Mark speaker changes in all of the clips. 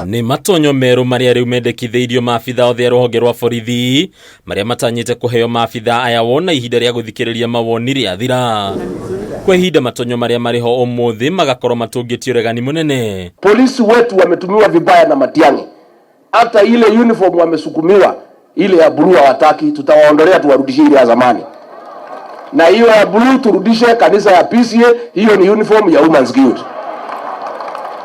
Speaker 1: Nĩ matonyo merũ marĩa rĩu mendekithĩirio maabitha othe a rũhonge rwa borithi marĩa matanyĩte kũheo maabitha aya wona ihinda rĩa gũthikĩrĩria mawoni rĩathira. Kwa ihinda matonyo marĩa marĩ ho ũmũthĩ magakorwo matũngĩtie ũregani mũnene.
Speaker 2: Polisi wetu wametumiwa vibaya na Matiang'i, hata ile uniform wamesukumiwa ile ya blue hawataki, tutawaondolea tuwarudishie ile ya zamani, na hiyo ya blue turudishe kanisa ya PCA. Hiyo ni uniform ya Women's Guild.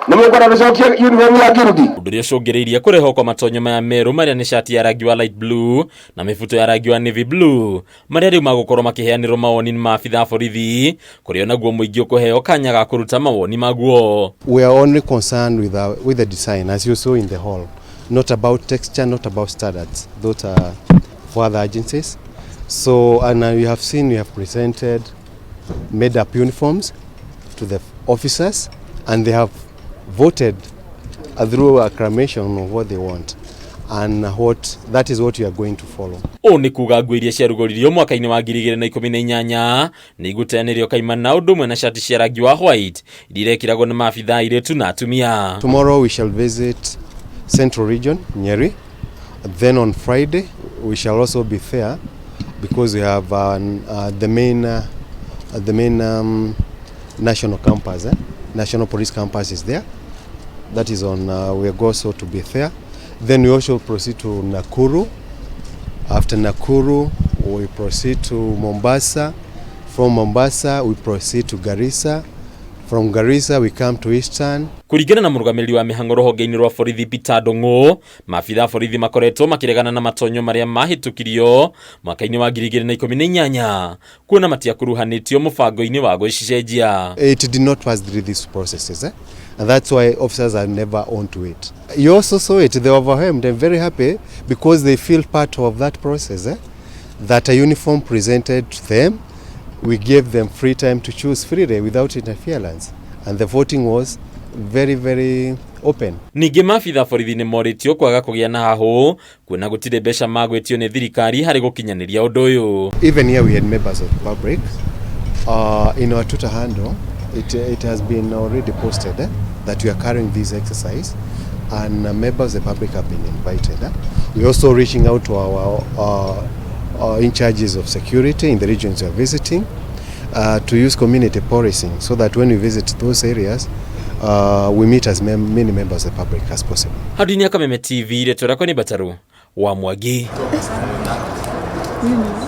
Speaker 2: Nimekuwa tucokie uniform ya guild.
Speaker 1: Ũndũ ũrĩa ũcũngĩrĩirie kũrehwo kwa matonyo maya merũ marĩa nĩ cati ya rangi wa light blue na mĩbuto ya rangi wa navy blue marĩa rĩu magũkorwo makĩheanĩrwo mawoni nĩ maabitha a borithi kũrĩa onaguo mũingĩ ũkũheo kanya ga kũruta mawoni maguo.
Speaker 3: We are only concerned with the design, as you saw in the hall, not about texture, not about standards. Those are for other agencies. So, and you have seen we have presented made up uniforms to the officers, and they have voted through acclamation of what they want. And what that is what we are going to follow.
Speaker 1: Ũũ nĩ kuga nguo iria ciarugũririo mwaka-inĩ wa 2018 nĩ igũteanĩrio kaimana ũndũ ũmwe na cati cia rangi wa white iria irekĩragwo nĩ maabitha airĩtu na atumia.
Speaker 3: Tomorrow we shall visit Central Region, Nyeri. Then on Friday we shall also be there because we have the main national campus, eh? National Police Campus is there. That is on. We are also to be there. Then we also proceed to Nakuru. After Nakuru, we proceed to Mombasa. From Mombasa, we proceed to Garissa. From Garissa, we come to Eastern.
Speaker 1: Kũringana na mũrũgamĩrĩri wa mĩhang'o rũhonge-inĩ rwa borithi Peter Ndung'u, maabitha a borithi makoretwo makĩregana na matonyo marĩa mahĩtũkirio mwaka-inĩ wa 2018 kuona matiakuruhanĩtio mũbango-inĩ wa gũcicenjia.
Speaker 3: It did not pass through these processes, eh? And that's why officers are never onto it. You also saw it, they were overwhelmed and very happy because they feel part of that process, eh? That a uniform presented to them, we gave them free time to choose freely without interference. And the voting was very, very open.
Speaker 1: Ningĩ maabitha a borithi nĩ morĩtio kwaga kũgĩa na hahũ kuona gũtirĩ mbeca magwĩtio nĩ thirikari harĩ gũkinyanĩria ũndũ ũyũ.
Speaker 3: Even here we had members of the public. In our Twitter handle, it has been already posted, eh, that we are carrying this exercise and members of the public have been invited. Eh. We're also reaching out to our in charges of security in the regions we are visiting to use community policing so that when we visit those areas, we meet as many members of the public as possible.
Speaker 1: Handũ-inĩ ya Kameme TV, rĩtwa rĩakwa nĩ Mbataru wa Mwangi.